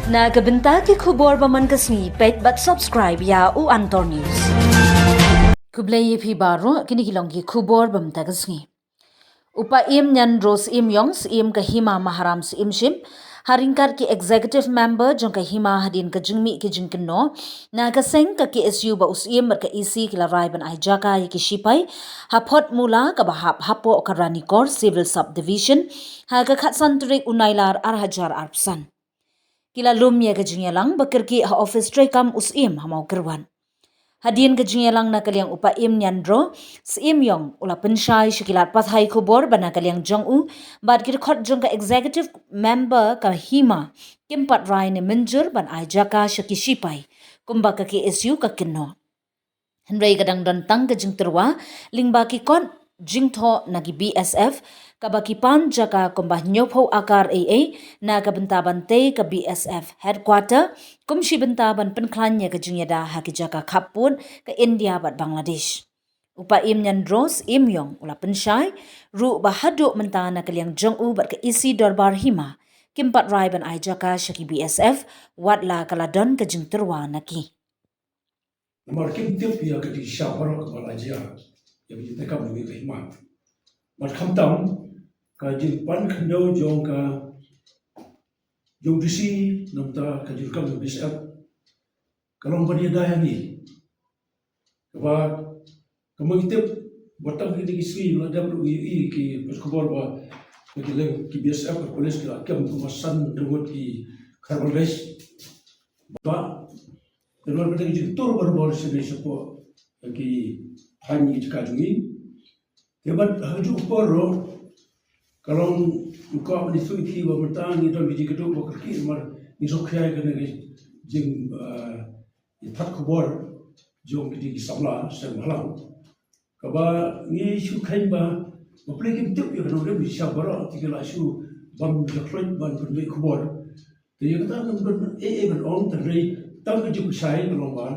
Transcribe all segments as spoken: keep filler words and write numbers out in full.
Na ka bynta ki khubor ba man ka sngi, peit bad subscribe ïa u Antor News. Khublei ïa phi baroh, kine ki long ki khubor ba mynta ka sngi. U Paiem Nianro Syiemiong, Syiem ka Hima Maharam Syiemship, ha ryngkat ki executive member jong ka Hima hadien ka jingmih ki jingkynnoh na ka seng ka K S U ba u Syiem bad ka E C ki la rai ban ai jaka ïa ki shipai ha Photmula kaba hap hapoh ka Ranikor Civil Subdivision ha ka khatsan tarik u Nailar ar hajar arphew san. Ki la lum ïa ka jingïalang ba kyrkieh ha office treikam u Syiem ha Mawkyrwat. Hadien ka jingïalang na ka liang u Paiem Nianro Syiemiong u la pynshai sha ki lad pathai khubor ba na ka liang jong u bad ki dkhot jong ka executive member ka Hima kim pat rai ne mynjur ban ai jaka sha ki shipai kumba ka K S U ka kynnoh. Hynrei ka dang don tang ka jingtyrwa lyngba ki kot jingthoh na ki B S F kaba ki pan jaka kumba hynñiewphew akar ei ei na ka bynta ban tei ka B S F headquarter kum shi bynta ban pynkhlaiñ ïa ka jingïada ha ki jaka khappud ka India bad Bangladesh. U Paiem Nianro Syiemiong u la pynshai ruh ba haduh mynta na ka liang jong u bad ka E C Dorbar Hima kim pat rai ban ai jaka sha ki B S F wat la ka la don ka jingtyrwa na ki. Namar kim tip ïa ka jingshisha baroh kaba la jia ïa ka jingtreikam jong ka Hima. Bad khamtam ka jingpan khyndew jong ka jong D C namar ka jingkam jong B S F ka long ban ïada ïa ngi. Kaba kumba ngi tip ba tang kine ki sngi la dep ruh ngi ïohi ki post khubor ba ki leng ki B S F ka police ki la kem kumba san ngut ki kharbal gas. Ba Te namar kata ka jingtur barabor sha ngi shapoh ki thaiñ ki jaka jong ngi. Te bad ha kajuh ka por ruh ka long, ngi kwah ban ïathuh ïa phi ba mynta ngi don ka jingkyrduh ba kyrkieh namar ngi sngewkhia ïa kane ka jing, ah, ïathat khubor jong kine ki samla seng bhalang. Kaba ngi shu kheiñ ba, ba pyrthei kim tip ïa ka nongrim, sha baroh te ki la shu bam jakhluit ban pynmih khubor. Te ïa kata ngam don ei ei ban ong, hynrei tang ka jingpynshai ka long ba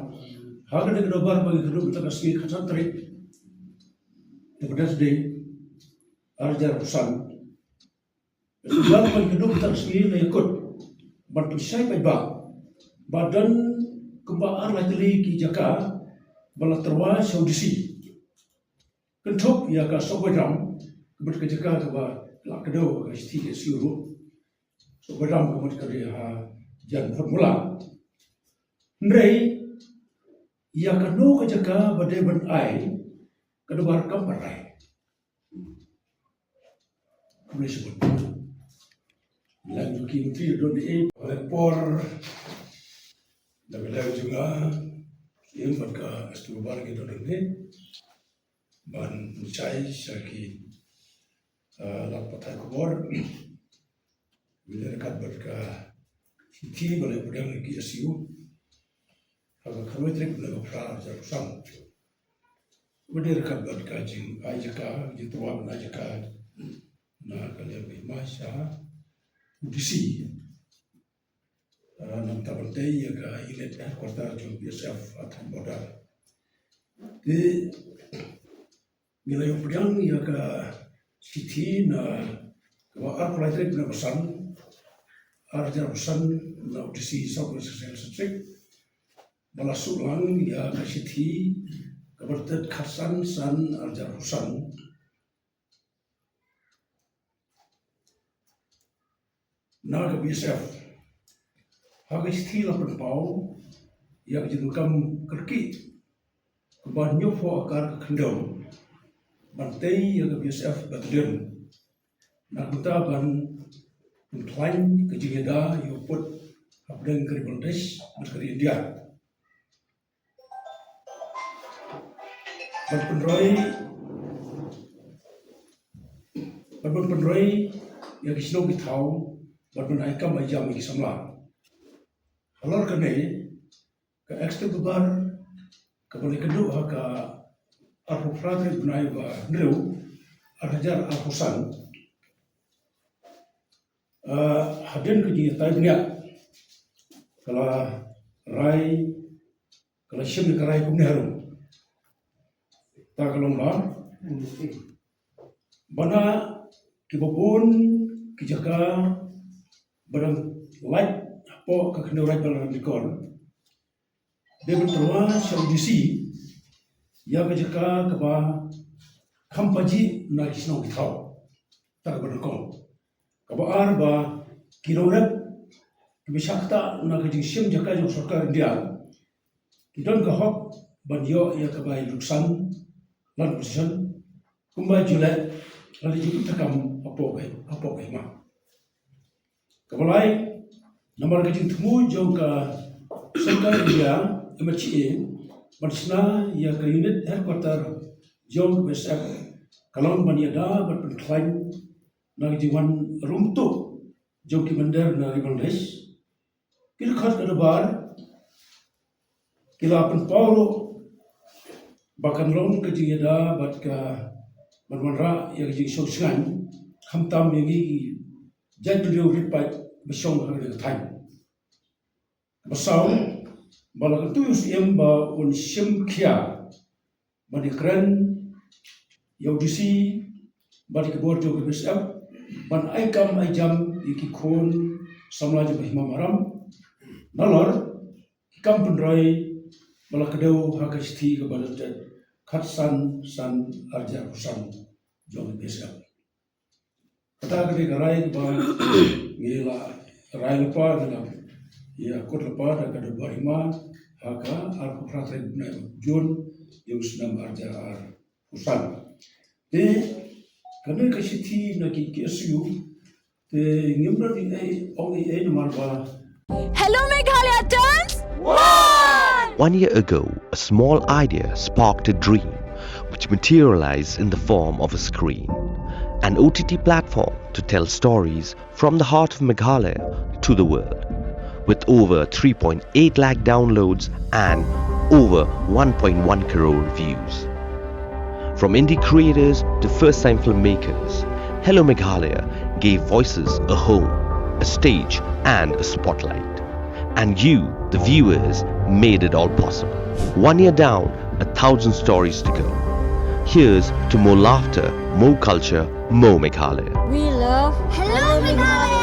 ha kane ka dorbar ba ngi kynduh mynta ka sngi khatsan tarik, Independence Day, ar hajar arphew san. Ka dorbar ba ngi kynduh mynta ka sngi la ïakut ban pynshai paidbah ba don kumba ar lai tylli ki jaka ba la tyrwa sha u D C. Kynthup ïa ka Sohboi Dam, ka mut ka jaka kaba la kdew ha ka shithi K S U ruh. Sohboi Dam ka mut ka dei ha jan Photmula. Hynrei ïa kano ka jaka ba dei ban ai, ka dorbar kam pat rai. Khublei shibun. Lang jong ki Myntri don ei ei, por da ka liang jong nga, Syiem bad ka S T Dorbar ki don ei ei ban pynshai sha ki, ah, lad pathai khubor. Ngi la ryngkat bad ka shithi ba la pdiang na K S U ha ka khatwei tarik bnai ba phra, ar hajar arphew san. Ba dei ryngkat bad ka jingai jaka, jingtyrwa ban ai jaka na ka liang ka Hima sha u D C. Ah, namar ban tei ïa ka unit headquarter jong B S F ha thaiñ border. Te ngi la ïoh pdiang ïa ka shithi na kaba arphew lai tarik bnai ba san, ar hajar arphew san, na u D C South West Khasi Hills District. Ba la shu lang ïa ka shithi kaba tet khatsan san ar hajar arphew san na ka B S F. Ha ka shithi la pynpaw ïa ka jingdonkam kyrkieh kaba hynñiewphew akar ka khyndew ban tei ïa ka B S F battalion na ka bynta ban pynkhlaiñ ka jingïada ïa u pud hapdeng ka ri Bangladesh bad ka ri India. Ban pynroi, ban, ban pynroi ïa ki shnong ki thaw, ban, ban ai kam ai jam ïa ki samla. Halor kane, ka Executive Dorbar kaba la ïakynduh ha ka arphew phra tarik bnai ba hynriew, ar hajar arphew san, ah, hadien ka jingïatai bniah, ka la rai, ka la shim ïa ka rai kumne harum. Ta ka long ba, ba na kiba bun ki jaka ba dang lait ha Hapoh ka khyndew raid ba la dikor, dei ban tyrwa sha U D C ïa ka jaka kaba kham pajih na ki shnong ki thaw. Ta kaba nyngkong. Kaba ar, ba ki nongrep kiba shah ktah na ka jingshim jaka jong sorkar India ki don ka hok ban ïoh ïa ka bai luksan, land possession, kumba ju leh lada ju pyntakam hapoh ka, hapoh ka hima. Kaba lai, namar ka jingthmu jong ka sorkar India, M H A, ban shna ïa ka unit headquarter jong ka B S F, ka long ban ïada bad pynkhlaiñ na ka jingwan rung tuh jong ki mynder na Ri Bangladesh. Ki dkhot ka dorbar ki la pynpaw ruh ba kan long ka jingïada bad ka ban wanrah ïa ka jingshoh shngaiñ, khamtam ïa ngi ki jaitbynriew rit paid ba shong ha ka thaiñ. Ba saw, ba la kyntu ïa u Syiem ba un shim khia ban ïakren ïa U D C bad ïa ki bor jong ka B S F ban ai kam ai jam ïa ki khun samla jong ka hima Maram. Nalor ki kam pynroi ba la kdew ha ka shithi kaba la dep khatsan san arhajar arphew san jong ka B S F. Kata ka dei ka rai kaba ngi la rai lypa, ngi la ïakut lypa da ka dorbar hima ha ka arphew phra tarik bnai Jun jong u snem arhajar arphew san. Te kane ka shithi na ki K S U te ngim don ei ei ong ei ei namar ba Hello Meghalaya turns one! One year ago, a small idea sparked a dream which materialized in the form of a screen, an O T T platform to tell stories from the heart of Meghalaya to the world. With over three point eight lakh downloads and over one point one crore views. From indie creators to first time filmmakers, Hello Meghalaya gave voices a home, a stage, and a spotlight. And you, the viewers, made it all possible. One year down, a thousand stories to go. Here's to more laughter, more culture, more Meghalaya. We love Hello Meghalaya!